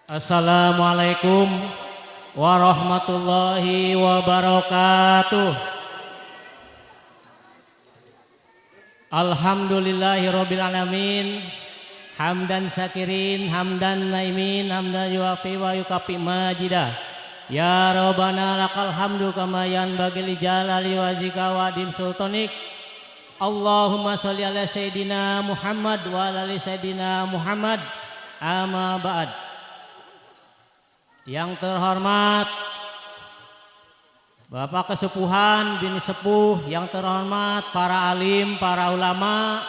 Assalamualaikum warahmatullahi wabarakatuh. Alhamdulillahirabbil alamin. Hamdan syakirin, hamdan naimin, hamdan yuafi wa yukafi majidah. Ya Rabbana lakal hamdu kama yanbaghi li jalali wajhika wa dim sultanik. Allahumma sholli ala sayidina Muhammad wa ala ali sayidina Muhammad. Amma ba'd. Yang terhormat Bapak Kesepuhan bin Sepuh, yang terhormat para alim, para ulama,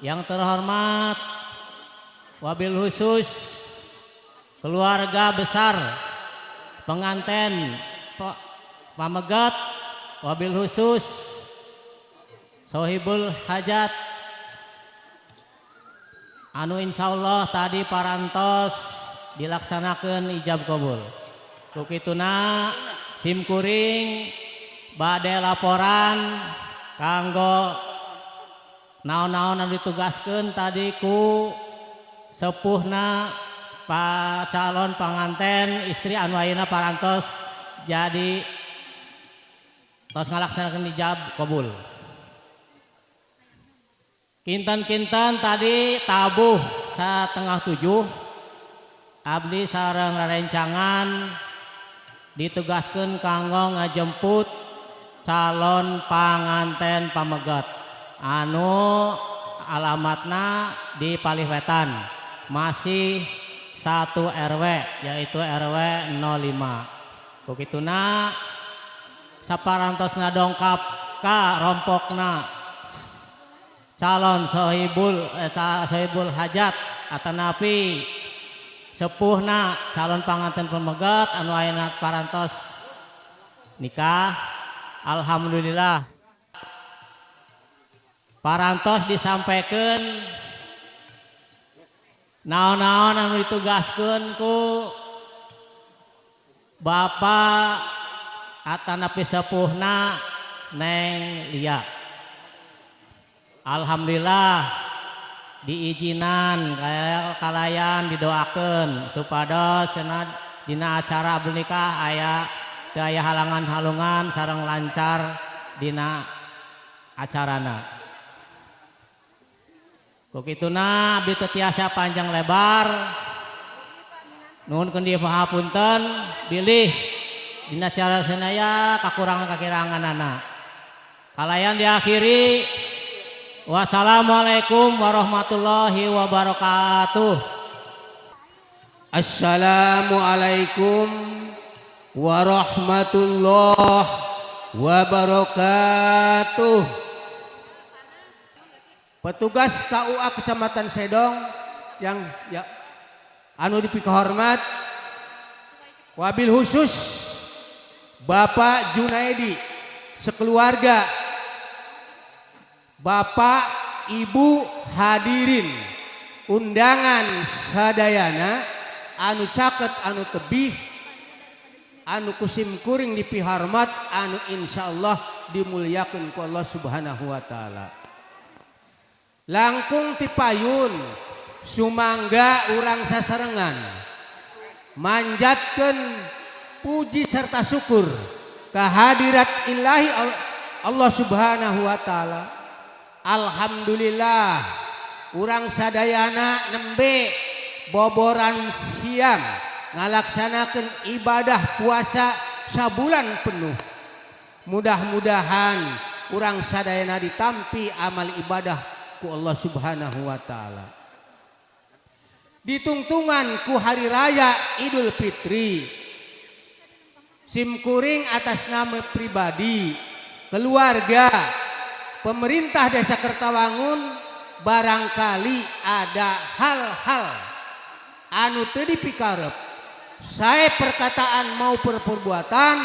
yang terhormat wabil khusus keluarga besar pengantin pamegat, wabil khusus sohibul hajat anu insyaallah tadi parantos dilaksanakan ijab kabul. Kukituna simkuring bade laporan kanggo naon-naon anu ditugaskeun tadi ku sepuhna pa calon panganten istri anu ayeuna parantos jadi tos ngalaksanakeun ijab kabul. Kinten-kinten tadi tabuh 6:30 abdi sareng rerencangan ditugaskeun kanggo ngajemput calon panganten pamegat anu alamatna di Palih Wetan, masih satu RW, yaitu RW 05. Kukituna saparantosna dongkap ka rompokna calon sohibul hajat atanapi sepuhna calon panganten pamegat anu ayeuna parantos nikah, alhamdulillah parantos disampaikan naon-naon anu ditugaskeun ku Bapak atanapi sepuhna Neng Lia. Alhamdulillah diizinan kalayan didoakeun supados cenah dina acara menikah aya teu aya halangan-halungan sareng lancar dina acarana. Ku kituna abdi teu tiasa panjang lebar. Nuhunkeun dihapunten bilih dina acara sanaya kakurangan-kakiranganana. Kalayan diakhiri, wassalamualaikum warahmatullahi wabarakatuh. Assalamualaikum warahmatullahi wabarakatuh. Petugas KUA Kecamatan Sedong yang ya anu dipikahormat, wabil khusus Bapak Junaidi sekeluarga, Bapak Ibu hadirin undangan sadayana anu caket anu tebih anu kusim kuring dipiharmat anu insyaallah dimuliakan ku Allah Subhanahu wa taala. Langkung tipayun sumangga urang sasarengan manjatkeun puji serta syukur kehadirat ilahi Allah Subhanahu wa taala. Alhamdulillah urang sadayana nembe boboran siang ngalaksanakeun ibadah puasa sabulan penuh. Mudah-mudahan urang sadayana ditampi amal ibadah ku Allah Subhanahu wa taala. Ditungtungan ku hari raya Idul Fitri. Simkuring atas nama pribadi, keluarga, pemerintah Desa Kertawangun, barangkali ada hal-hal anu teu dipikarep saya perkataan maupun perbuatan,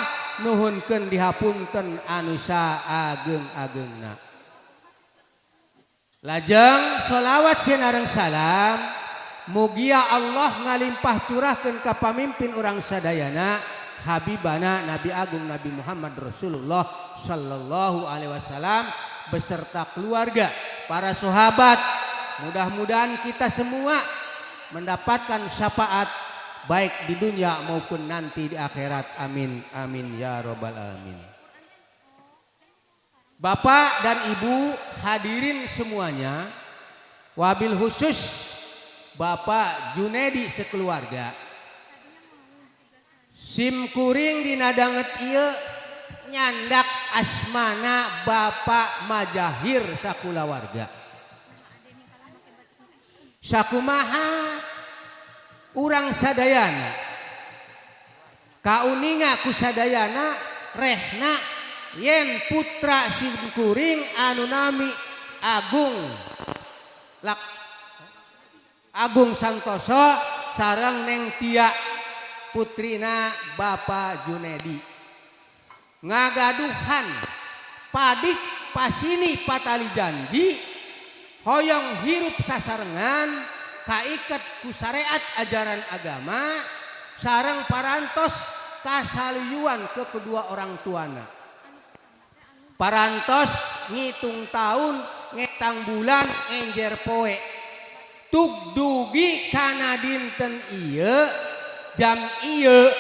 nuhunkeun dihapunten anu saageng-agengna. Lajeng sholawat sinareng salam mugia Allah ngalimpah curahkeun ka pamimpin urang sadayana, Habibana Nabi Agung Nabi Muhammad Rasulullah sallallahu alaihi wasallam beserta keluarga, para sahabat. Mudah-mudahan kita semua mendapatkan syafaat baik di dunia maupun nanti di akhirat. Amin amin ya robbal alamin. Bapak dan Ibu hadirin semuanya, wabil khusus Bapak Junedi sekeluarga, sim kuring dina danget ieu nyandak asmana Bapak Majahir sakulawarga. Sakumaha urang sadayana kauninga ku sadayana rehna yen putra sim kuring anu nami Agung Lak Agung Santoso sareng Neng Tia putrina Bapak Junedi ngagaduhan padik pasini patali janji hoyong hirup sasarengan kaiket ku syariat ajaran agama sareng parantos kasaluyuan ke kedua orang tuana, parantos ngitung tahun ngetang bulan enjer poe tug dugi kana dinten ieu jam ieu.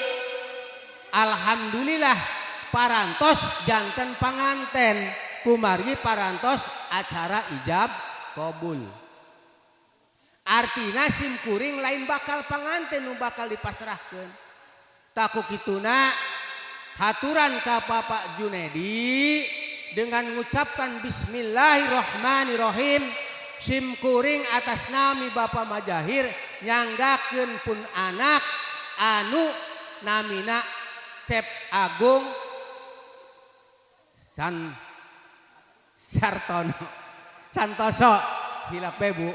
Alhamdulillah parantos janten panganten kumargi parantos acara ijab kabul. Artina sim kuring lain bakal panganten nu bakal dipasrahkeun. Tah ku kituna haturan ka Bapak Junedi dengan mengucapkan bismillahirrahmanirrahim, sim kuring atas nami Bapak Majahir nyanggakeun pun anak anu namina Cep Agung San Sartono Santoso. Hilap Bu,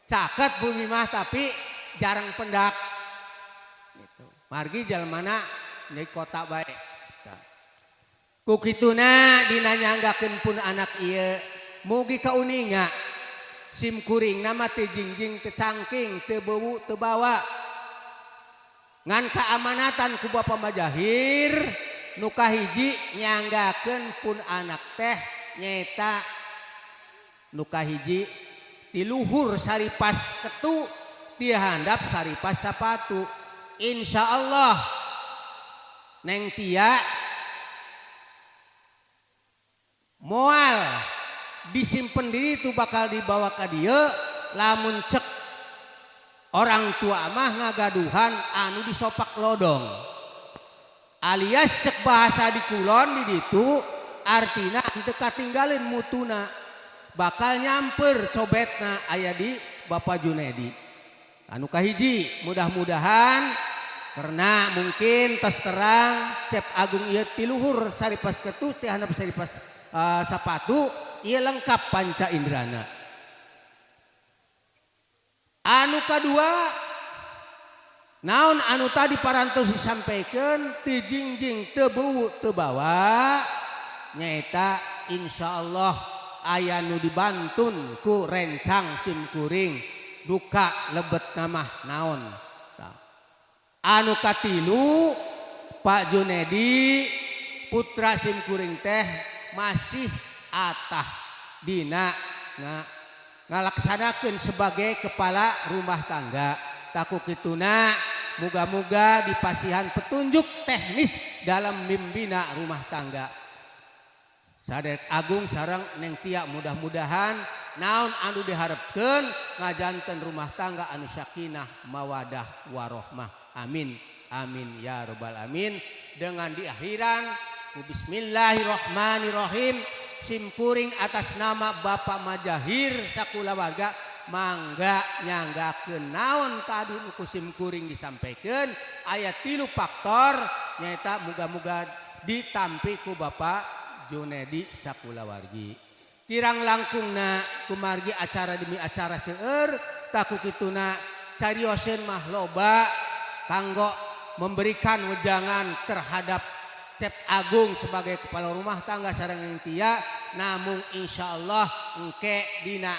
caket bumi mah tapi jarang pendak gitu. Margi jalmana di kota bae. Ku kituna dina nyanggakeun pun anak ieu mugi kauninga sim kuring nama teu jingjing teu cangking teu bewu teu bawa ngan keamanatan ku Bapak Majahir nu kahiji nyanggakeun pun anak teh nyaeta nu kahiji ti luhur saripas ketu ti handap saripas sapatu. Insyaallah Neng Tia moal disimpen diri itu bakal dibawa ka dieu lamun cek orang tua mah ngagaduhan anu disopak lodong alias cek bahasa di kulon di ditu artina teu katinggalin mutuna bakal nyamper cobetna aya di Bapak Junedi. Anu kahiji mudah-mudahan karena mungkin tos terang Cep Agung ieu ti luhur saripas ketu ti handap saripas sapatu ieu lengkap panca indrana. Anu kadua naon anu tadi parantos disampaikan ti jingjing teu bewu teu bawa nyaeta insyaallah aya nu dibantun ku rencang sim kuring duka lebet namah naon. Anu katilu Pak Junedi putra sim kuring teh masih atah dina ngalaksanakeun sebagai kepala rumah tangga. Taku kituna muga-muga dipasihan petunjuk teknis dalam membina rumah tangga. Sadek Agung sareng Neng Tia mudah-mudahan naon anu diharapkeun ngajanten rumah tangga anu sakinah mawadah warohmah. Amin amin ya robbal amin. Dengan diakhiran bismillahirrahmanirrahim simkuring atas nama Bapak Majahir sakulawarga mangga nyanggakeun naon tadi nu ku simkuring disampaikan aya 3 faktor nyaeta muga-muga ditampi ku Bapak Junedi sakulawargi. Kirang langkungna kumargi acara demi acara seueur taku kituna carioseun mah loba kanggo memberikan wejangan terhadap Cep Agung sebagai kepala rumah tangga sareng Neng Tia, namung insyaallah engke dina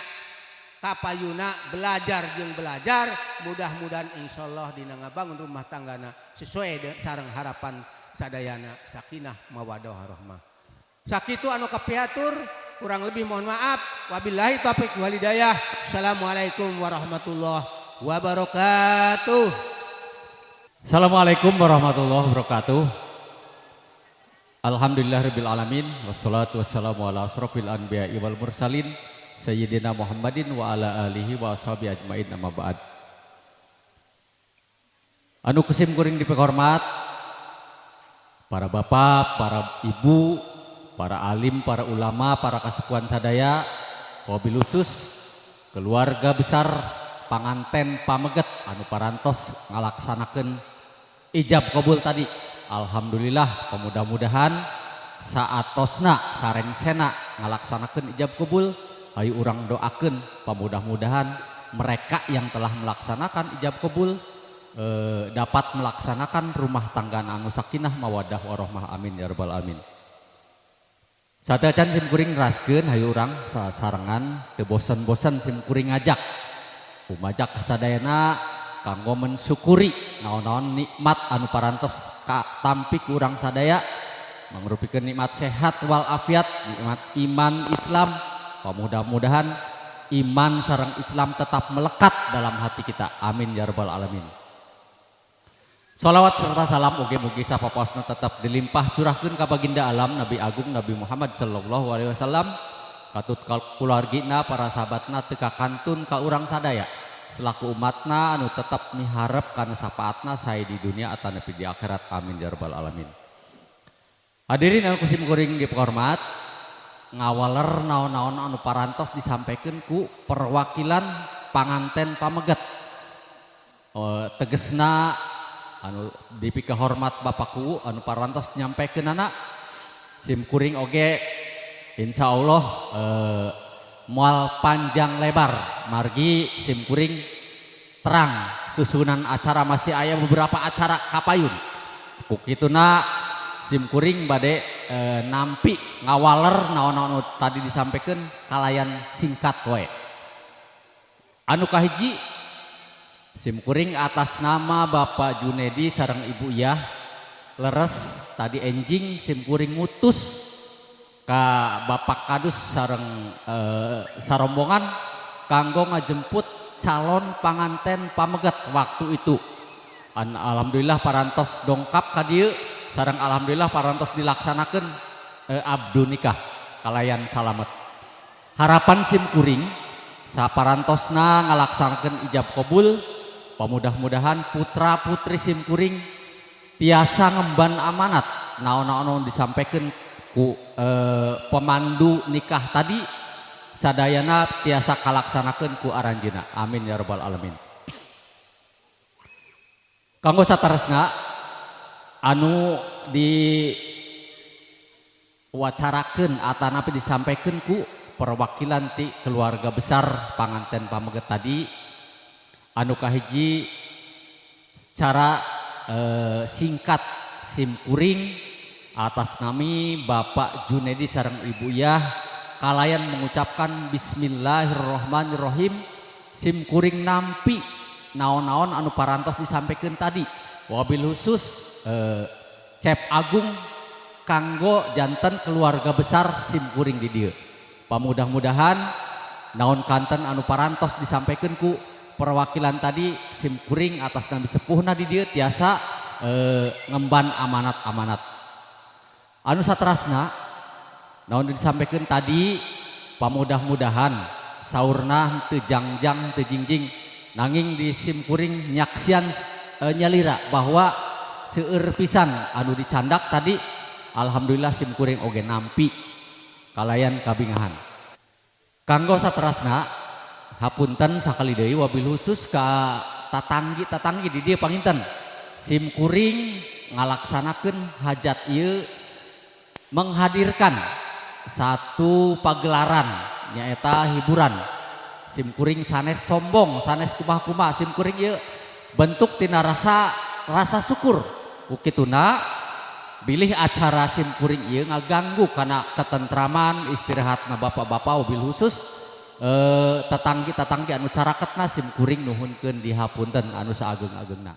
kapayuna belajar jeung belajar mudah-mudahan insyaallah dina ngabangun rumah tanggana sesuai sareng harapan sadayana sakinah mawaddah warahmah. Sakitu anu kapihatur kurang lebih mohon maaf. Wabillahi taufik wal hidayah. Assalamualaikum warahmatullahi wabarakatuh. Assalamualaikum warahmatullahi wabarakatuh. Alhamdulillahirabbil alamin wassalatu wassalamu ala asrofil anbiya'i wal mursalin sayyidina Muhammadin wa ala alihi wa ashabi ajmain, amma ba'd. Anu ku sim kuring dipikahormat para bapak, para ibu, para alim, para ulama, para kasepuhan sadaya, wabil khusus keluarga besar panganten pameget anu parantos ngalaksanakeun ijab kabul tadi. Alhamdulillah, mudah-mudahan saatosna sarengsena ngalaksanakeun ijab kabul, ayo urang doakeun pamudah-mudahan mereka yang telah melaksanakan ijab kabul dapat melaksanakan rumah tangga anu sakinah mawadah warahmah, amin ya rabbal alamin. Sateuacan sim kuring neraskeun, hayu urang sasarengan teu bosen-bosen sim kuring ngajak umajak kasadayana kanggo mensyukuri naon-naon nikmat anu parantos katampi ku urang sadaya, mangrupikeun nikmat sehat wal afiat, nikmat iman Islam. Mudah-mudahan iman sareng Islam tetap melekat dalam hati kita, amin ya rabbal alamin. Salawat serta salam oge mugi sapapaosna tetap dilimpah curahkeun ka baginda alam Nabi Agung Nabi Muhammad sallallahu alaihi wasallam, katut keluargina, para sahabatna, teu kantun ka urang sadaya selaku umatna anu tetap miharep kana syafaatna sae di dunia atanapi di akhirat, amin ya rabbal alamin. Hadirin anu ku sim kuring dipikahormat, ngawaler naon-naon anu parantos disampaikan ku perwakilan panganten pameget, tegesna anu dipikahormat Bapakku anu parantos nyampaikan anak sim kuring oge insya Allah moal panjang lebar, margi sim kuring terang susunan acara masih aya beberapa acara kapayun. Kukituna sim kuring bade nampi ngawaler naon-naon tadi disampaikan kalayan singkat wae. Anu kahiji, sim kuring atas nama Bapak Junedi sareng Ibu Yah, leres tadi enjing sim kuring ngutus ka Bapak Kadus sareng sarombongan kanggo ngajemput calon panganten pameget waktu itu. Alhamdulillah parantos dongkap ka dieu sareng alhamdulillah parantos dilaksanakeun akad nikah kalayan salamet. Harapan sim kuring saparantosna ngalaksanakeun ijab kabul, pamudah-mudahan putra putri sim kuring tiasa ngemban amanat naon-naon disampaikan ku pemandu nikah tadi, sadayana tiasa kalaksanakeun ku aranjeuna, amin ya rabbal alamin. Kanggo sataresna anu di wacarakeun atanapi disampaikan ku perwakilan ti keluarga besar panganten pameget tadi, anu kahiji secara singkat sim kuring atas nami Bapak Junedi sareng Ibu Yah kalayan mengucapkan bismillahirrahmanirrahim. Sim kuring nampi naon-naon anu parantos disampaikan tadi, wabil khusus Cep Agung kanggo janten keluarga besar sim kuring di dieu. Pamudah-mudahan naon kanten anu parantos disampaikan ku perwakilan tadi, sim kuring atas nami sepuhna di dieu tiasa ngemban amanat-amanat. Anu satrasna, naon disampaikan tadi, pamudah-mudahan saurna teu jangjang teu jingjing, nanging di sim kuring nyaksian nyalira bahwa seueur pisan anu dicandak tadi. Alhamdulillah, sim kuring oge nampi kalayan kabingahan. Kanggo saterasna, hapunten sakali deui, wabil khusus ka tatanggi-tatanggi di dieu, panginten sim kuring ngalaksanakeun hajat ieu menghadirkan satu pagelaran nyaeta hiburan. Sim kuring sanes sombong, sanes kumaha-kumaha, sim kuring ieu bentuk tina rasa rasa syukur. Kukituna bilih acara sim kuring ieu ngaganggu kana ketentraman istirahatna bapak-bapak, wabil khusus tetanggi-tetanggi anu caraketna, sim kuring nuhunkeun dihapunten anu saageng-agengna.